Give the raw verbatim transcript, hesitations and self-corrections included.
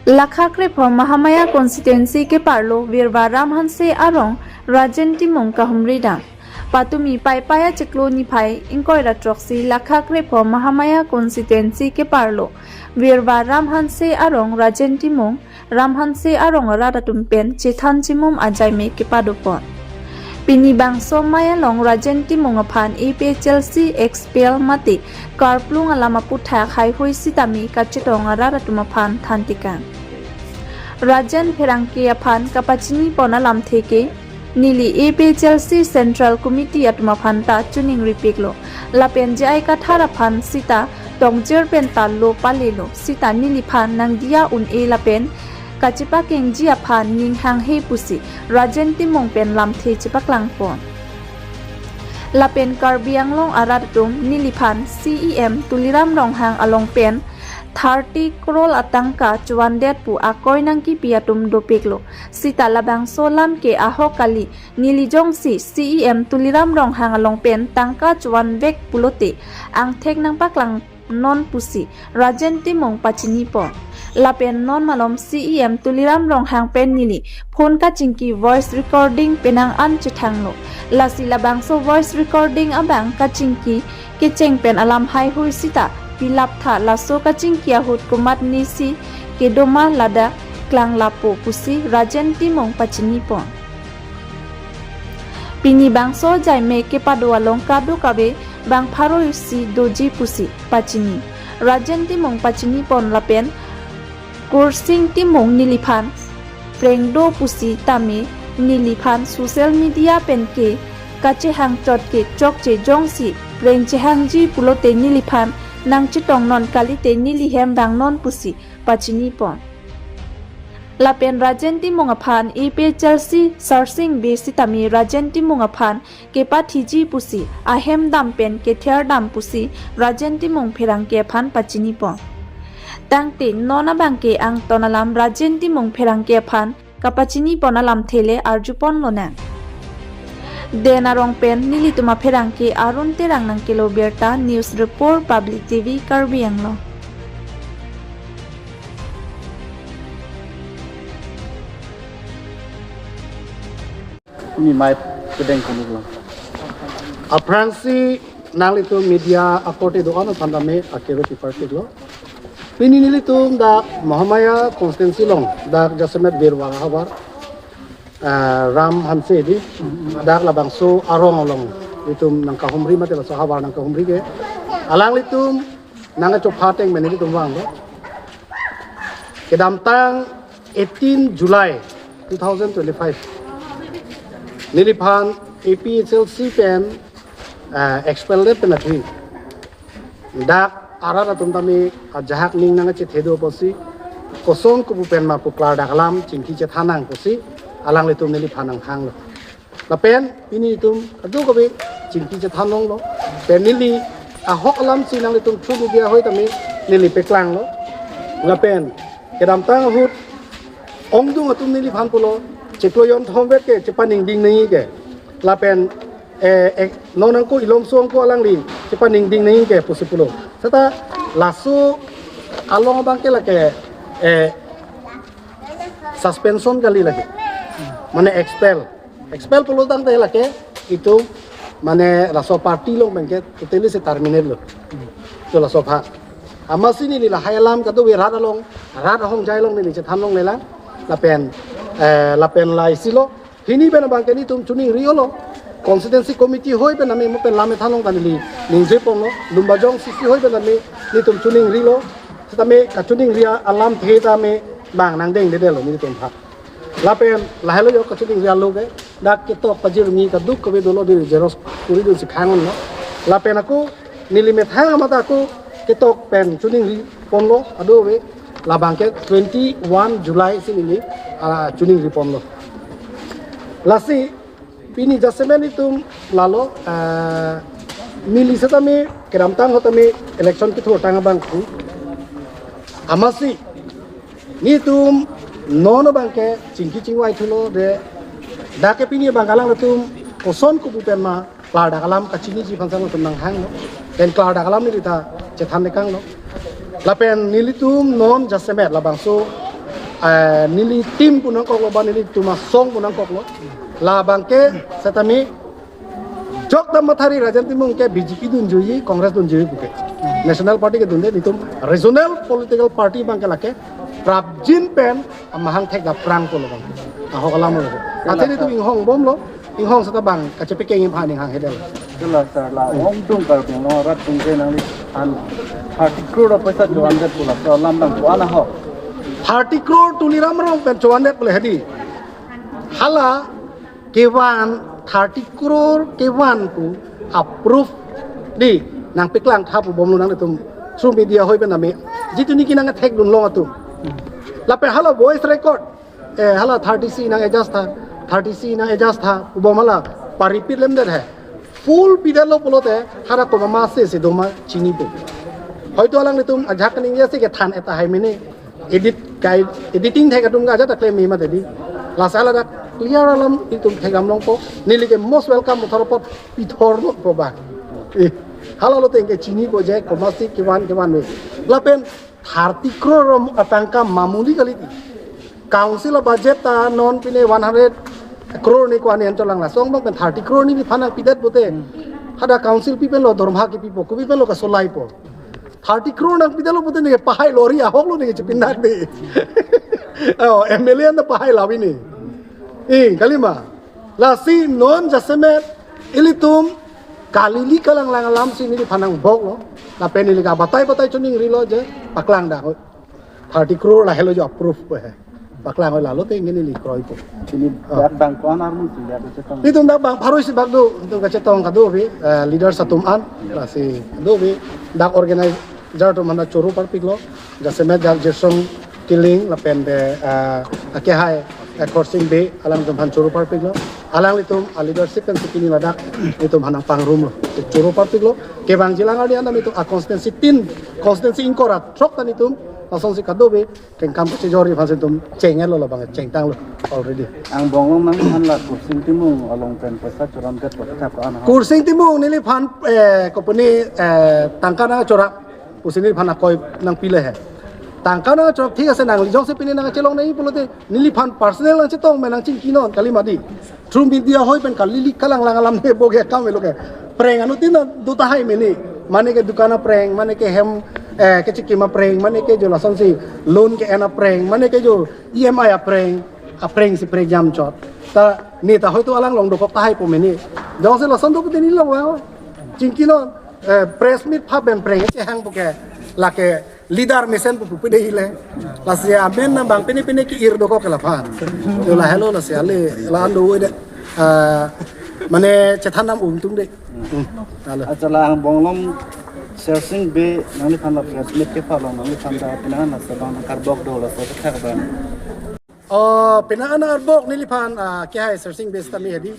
Lakha krepho Mahamaya constituency keparlo Virva Ram Hanse arong Rajen Timung kahumri dam. Patumi Paipai achiklo niphai ingkoi ra throksi Lakha krepho Mahamaya constituency keparlo Virva Ram Hanse arong Rajen Timung, Ram Hanse arong arat atum pen chethan chimum ajaime kepadopon. Pini bangso amei along Rajen Timung aphan A P H L C expel mate karplung alam aputhak haihui sitame kachetong arat atum aphan thantekang. Rajen pherangke aphan kapachinipon alamthe ke neli A P H L C Central Committee atum aphan ta choningripiklo. Lapen J I Kathar aphan sita tongjir pen ta lo palelo, sita neliphan nangdiya un-e lapen kachepakengji aphan ning hanghe pusi Rajen Timung pen lamthe chepaklangpon. Lapen Karbi Anglong arat atum neliphan C E M Tuliram Ronghang along pen thirty crore atangka chuvandet pu akoi nangkipi atum dopiklo. Sita labangso alam ke ahok kali, neli jongsi C E M Tuliram Ronghang along pen tangka chuvanvek pulote angthek nangpaklangnon pusi Rajen Timung pachinipon. Lapen non malom C E M Tuliram Ronghang pen neli phone kachingki voice recording penang an chethanglo. Lasi labangso voice recording abang kachingki kecheng pen alam haihui sita pilap tha, laso kachingki ahut komatnesi kedo ma ladak klang lapo pusi Rajen Timung pachinipon. Pini bangso ajaime kepado along kadokave bang pharo isi doji pusi pachini. Rajen Timung pachinipon lapen Kursing Timung neliphan prengdo pusitame neliphan social media pen ke kachehangchot ke chokche, jongsi preng chehangji pulote neliphan nangchetongnon kalite neli hem vangnon pusi pachinipon. Lapen Rajen Timung aphan A P H L C sarsing be sitame Rajen Timung aphan kepathiji pusi, ahem dam pen kether dam pusi Rajen Timung pherangke aphan pachinipon. Tangte non abangke angton alam Rajen Timung pherangke aphan kapachinipon alamthe le arjupon lonang. Den arong pen nelitum apherangke Arun Terang nangkelo birta, News Report, Public T V, Karbi Anglong. Ni mai kedeng kunik lang. Aphrangsi nanglitum media akorte do-an aphan tame akero tipar tiklo. Pini nelitum dak Mahamaya constituency along dak jasemet Virva havar, ah, Ram Hanse di, dak labangso arong along itum nangkahumri mate laso havar nangkahumri ke. Alanglitum nangkachopha ateng pen nelitum vanglo. Kedamtang eighteen July two thousand twenty-five, neliphan A P H L C pen, ah, expelled pen atri dak arat atum tame ajahak ning nangchethedo pusi, koson kopu pen ma pu klardak alam chingki chethan nang pusi alanglitum neliphan nanghanglo. Lapen pini itum kadokave chingki chethan longlo. Pen neli ahok alamsi nanglitum through media hoi tame neli peklanglo. Lapen kedamtang ahut ongdung atum neliphan pulo, chiklo jonthom vet ke chepaningding nangji ke. Lapen, eh, eh, non angko ilomso angko alangli chepaningding nangji ke pusi pulo. Seta laso along abangke lake, eh, suspension kali lake. Mane expel. Expel pulo tangte lake itum mane laso party along abangke totally se terminate lo. To laso apha. Amatsi neli lahai alam kadokave rat along, rat ahongjai along neli chethan longlelang. Lapen, eh, lapen la isi lo. Pini pen abangke nelitum choningri-olo. Constituency committee hoi pen ami mo pen lam than long ta neli ningjeponlo. Lumbajong C C hoi pen ami nelitum choningrilo. Setame kachoningri alamthe tame bang nangdengdedetlo nelitum aphan. Lapen lahelo jo kachoningri alo ke, dak ketok pajirmi kadokave dolo, neli xerox kuri dunsi khang-onlo. Lapen ako neli methang amat ako ketok pen choningriponlo, kadokave labangke twenty-one July si neli, ah, choningriponlo. Lasi pini jasemet itum lalo, ah, neli setame kedamtang ahut tame election kethur tang abang pu. Amatsi nelitum non abangke chingki chingvai thulo de, dak ke pini abang alanglitum koson kopu pen ma klardak alam kachiniji aphan sang itum nanghanglo. Pen klardak alam neli ta chethan tekanglo. Lapen nelitum non jasemet labangso Eh, neli team pu nangkoklo ba nelitum asong pu nangkoklo. Labangke setame jokta mathari Rajen Timung ke B J P dunjuiyi, Congress dunjuiyi puke. National party ke dunde, nelitum regional political party abangke lake prapjin pen amahang thek dapprang pulo bang. Ahok alam lo. Athe nelitum inghongbomlo, inghong seta bang kachepekeng iphan inghang hedel. Hala sir, la ongdung Karbi Anglong arat atum ke nangliphan thirty crore apaisa chovan det pu laso alam nangpu-an ahok. Thirty crore Tuliram Ronghang pen chovan det pule hedi. Hala kevan thirty crore kevan pu approve di nangpeklang tha pu bomlo nangtum through media hoi pen name. Jitu niki nangthekdun long atum. Lapen hala voice record. Eh, hala thirty C nang adjust tha, thirty C nang adjust tha, ubom hala pa-repeat lemdet he. Full pidetlo pulote, hala komat ma se si doma chinipo. Hoito alanglitum ajak kaningje si kethan eta hai mene. Edit kai, editing thek atum ke ajat ta klem mati di. Lasi hala dak clear alam itum thekdam longpo. Neli ke most welcome motor pot pithor notpo ba. Eh, hala lote ke chinipo je komat si kevan kevan ve. Lapen thirty crore rom atangka mamuli kali ti. Council a budget ta non pine one hundred crore ni ko-an an cholang la. Song bang pen thirty crore neliphan nangpidet pute. Hadak council pi pen lo dorma kepipo, kopi pen lo kasolaipo. Thirty crore nangpidetlo pute ne pahai lorry ahok lo ne chepindak de. Oh, M L A an ta pahai lavi ne. Eh, kalima. Lasi non jasemet ilitum kalili kalanglang alam si neliphan nangboklo. Lapen neli ke batai batai choningrilo je paklang dak. Thirty crore lahelo jo approve ko he. Paklang ho lalo te neli kroipo. Chini Oh. dak bang ko-an armu si dak chetong. Itum dak bang pharo isi bak do, itum kachetong kado ave, eh, leaders atum an, lasi do ave, dak organizer atum an ta choro parpiklo, jasemet dak Jirsong Killing lapen de, eh, akehai, eh, Khorsing Bey, alangtum aphan choro parpiklo, alanglitum a leadership pen si pini ladak, itum aphan nangpangrumlo, choro parpiklo, kevangji alang arni an itum a constituency tin, constituency ingkoi ra throk ta nelitum, lasonsi kado ave, kengkam kachejor aphan si itum cheng-etlo labang chengtanglo already. Angbong along nangliphan la Khorsing Timung along pen paisa choram det pu kethap ko-an ahok. Khorsing Timung neliphan, eh, kopine, eh, tangka nangchorap pusi neliphan akoi nangpile he. Tangka nangchorap thik ase nangli jongsi pine nangchelong nangji pulote neliphan personal nangchetong me nangchingki non kali mati. Through media hoi pen kalili kalanglang alam ne bo ke kam elo ke. Prank anuttin do tahai mene. Mane ke dukan a-prank, mane ke hem, eh, kechikim a-prank, mane ke jo lasonsi loan ke-en a-prank, mane ke jo E M I a-prank, a-prank si prank jamchot. Ta ne ta hoito alang along dokok tahai po mene. Jongsi lason do pute neli along vang. Chingki non, eh, press meet pha pen prank chehang po ke lake leader mesen pu pu pide hile. Lasi amen nang bang pine pine ke-ir dokok ke laphan. Jo lahelo lasi ale la ando de. Ah, mane chethan nam untung de. Hmm, alo. Achala angbong along Khorsing Bey nangliphan la press meet kepha along nangliphan ta pina na sabang karbok do la sa kethak bang. Oh, pina ana arbok neliphan, ah, akehai Khorsing Bey sitame hedi.